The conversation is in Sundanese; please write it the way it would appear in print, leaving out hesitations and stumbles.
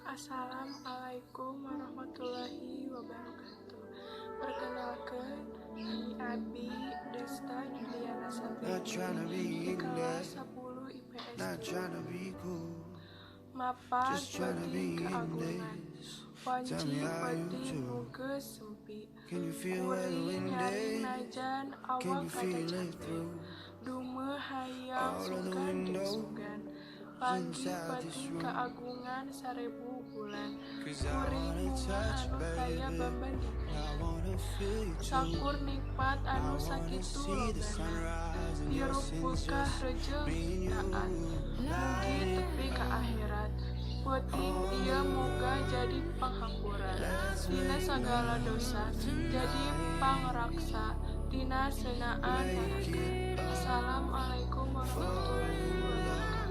Assalamualaikum warahmatullahi wabarakatuh. Perkenalkan, nami Abi Desta Juliana Not tryna Satriani be di in kelas there, 10 IPS not 2. tryna be cool, Mapag just tryna beuki be in keagungan, this. Tell wanci me how you peuting do. Nu geus sempi. Can you feel where the Kuring wind nyaring is? najan Can awak you rada feel it cape. through Dumeh hayang all of the sugan jeung windows sugan. Pagi inside this peuting room? Keagungan 1000 bulan. 'Cause I Kuring wanna bungah touch, anu taya baby. I babandinganna. wanna feel you too. Sakur nikmat I anu wanna sakitu see the lobana. Sunrise and your Hirup sins, bekah just rejeung me and ciptaan. you. Mugi tepi ka akhirat. Peuting ieu moga jadi panghampura tina sagala dosa, jadi pangraksa tina seunaan neraka. Assalamualaikum warahmatullahi wabarakatuh.